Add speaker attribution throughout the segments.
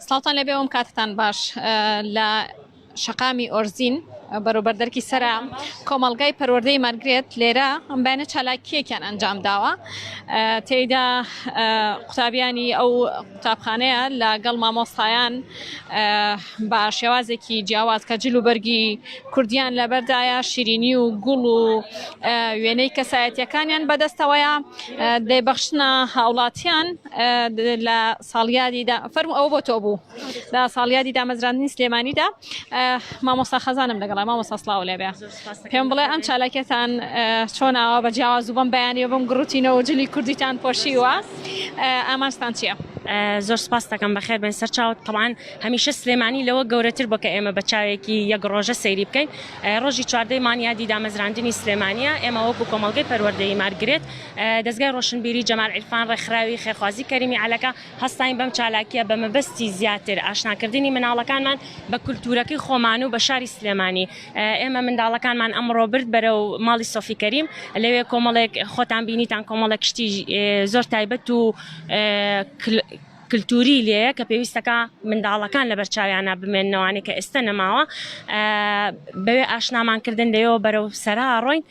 Speaker 1: سڵاوتان لێبێ ئەم کاتتان باش لە شەقامی ئۆرزین بەرەو بەردەرکی سەرا کۆمەڵگای پەروەردەی مارگرێت لێرە ئەم بەیانە چالاکیەکیان ئەنجام داوە تێیدا قوتابیانی ئەو قوتابخانەیە لەگەڵ مامۆستایان بە شێوازێکی جیاواز کە جل و بەرگی کوردیان لەبەردایە شیرینی و گوڵ و وێنەی کەسایەتیەکانیان بەدەستەوەیە دەیبەخشنە هاوڵاتیان لە ساڵیادیدا فەرموو ئەوە بۆ تۆ بوو لە ساڵیادی دامەزراندنی سلێمانیدا مامۆستا خەزانم لەگەڵە مامۆستا سڵاو لێبێ پێم بڵێ ئەم چالاکیەتان چۆن ئاوا بە جیاواز و بەم بەیانی و بەم گڕوتینەوە جلی کوردیتان پۆشیوە ئامانجتان چییە؟
Speaker 2: زۆر سپاس دەکەم بەخێر بێن سەرچاوت تەوان هەمیشە سلێمانی لەوە گەورەتر بۆ کە ئێمە بە چاوێکی یەک ڕۆژە سەیری بکەین ڕۆژی چواردەی مان یادی دامەزراندنی سلێمانیە ئێمە وەکو کۆمەڵگەی پەروەردەیی مارگرێت دەزگای ڕۆشنبیری جەمال عیرفان ڕێکخراوی خێرخوازی کەریمی عەلەکە هەستاین بەم چالاکیە بە مەبەستی زیاتر ئاشناکردنی مناڵەکانمان بە کولتوورەکەی خۆمان و بە شاری سلێمانی ئێمە منداڵەکانمان ئەمڕۆ برد بەرەو ماڵی سۆفی کەریم لەوێ کۆمەڵێک خۆتان بینیتان کۆمەڵێک شتی زۆر تایبەت و کلتوری لێیە کە پێویستەکە منداڵەکان لەبەر چاویانە بمێننەوانێ کە ئێستا نەماوە بەوێ ئاشنامان کردن لەوێوە بەرەو سەرا ڕۆین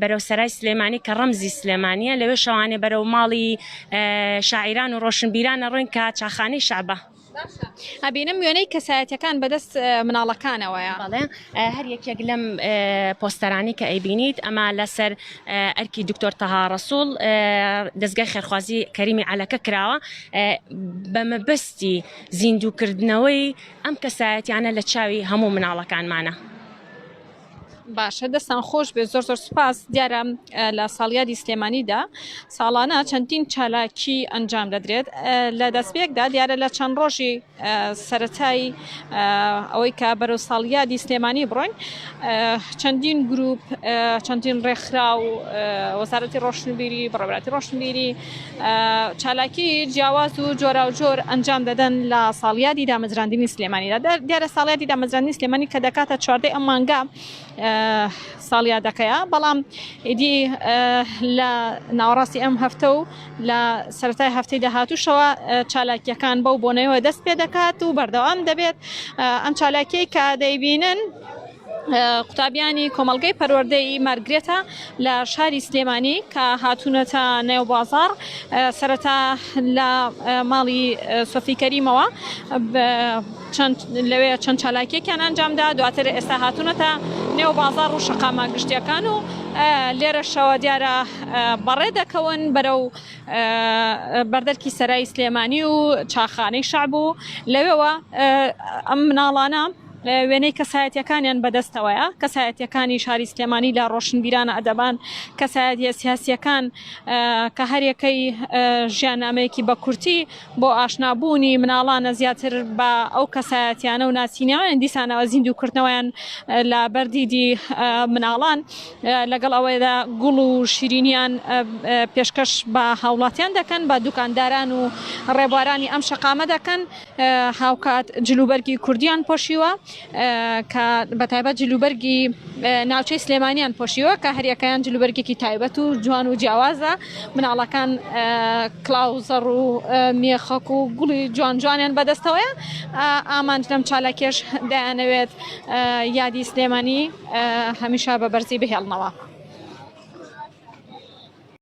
Speaker 2: بەرەو سەرای سلێمانی کە ڕەمزی سلێمانیە لەوێ شەوانێ بەرەو ماڵی شاعیران و ڕۆشنبیران ئەڕۆین کە چاخانەی شەعبە.
Speaker 1: باشە ئەبینم وێنەی کەسایەتیەکان بەدەست مناڵەکانەوەیە.
Speaker 2: بەڵێ هەر یەکێک لەم پۆستەرانەی کە ئەیبینیت ئەمە لەسەر ئەرکی دکتۆر تەها ڕەسوڵ دەزگای خێرخوازی کەریمی عەلەکە کراوە بە مەبەستی زیندووکردنەوەی ئەم کەسایەتیانە لە چاوی هەموو مناڵەکانمانە.
Speaker 1: باشە دەستان خۆش بێت زۆر زۆر سوپاس دیارە لە ساڵیادی سلێمانیدا ساڵانە چەندین چالاکی ئەنجام دەدرێت لە دەستپێکدا دیارە لە چەند ڕۆژی سەتای ئەوەی کە بەرەو ساڵیادی سلێمانی بڕۆین چەندین گروپ چەندین ڕێکخرا و وەزارەتی ڕۆشنبیری بەڕێوەبەرایەتی ڕۆشنبیری چالاکی جیاواز و جۆراوجۆر ئەنجام دەدەن لە ساڵیادی دامەزراندنی سلێمانیدا دیارە ساڵیادی دامەزراندنی سلێمانی کە دەکاتە چواردەی ئەم مانگە ساڵیادەکەیە بەڵام ئیدی لە ناوەڕاستی ئەم هەفتە و لە سەرەتای هەفتەی داهاتووشەوە چالاکیەکان بەو بۆنەیەوە دەست پێ دەکات و بەردەوام دەبێت ئەم چالاکیەی کە دەیبینن قوتابیانی کۆمەڵگەی پەروەردەی مارگرێتە لە شاری سلێمانی کە هاتوونەتە نێو بازاڕ سەرەتا لە ماڵی سۆفی کەریمەوە چەند لەوێ چەند چالاکیەکیان ئەنجامدا دواتر ئێستا هاتوونەتە نێو بازاڕ و شەقامە گشتیەکان و لێرەشەوە دیارە بەڕێ دەکەون بەرەو بەردەرکی سەرای سلێمانی و چاخانەی شەعب و لەوێوە ئەم مناڵانە وێنەی کەسایەتیەکانیان بەدەستەوەیە، کەسایەتیەکانی شاری سلێمانی لە ڕۆشنبیران ئەدەبان، کەسایەتیە سیاسیەکان کە هەریەکەی ژیاننامەیەکی بە کورتی بۆ ئاشنابوونی مناڵانە زیاتر بە ئەو کەسایەتیانە و ناسینەوەیان دیسانەوە زیندووکردنەوەیان لە بەردیدی مناڵان لەگەڵ ئەوەیدا گوڵ و شیرینیان پێشکەش بە هاوڵاتیان دەکەن بە دوکانداران و ڕێبوارانی ئەم شەقامە دەکەن. هاوکات جلوبەرگی کوردیان پۆشیوە کە بەتایبەت جلوبەرگی ناوچەی سلێمانیان پۆشیوە کە هەریەکەیان جلوبەرگێکی تایبەت و جوان و جیاوازە مناڵەکان کڵاو زەڕ و مێخەک و گوڵی جوان جوانیان بەدەستەوەیە ئامانج لەم چالاکیەش دەیانەوێت یادی سلێمانی هەمیشە بە بەرزی بهێڵنەوە.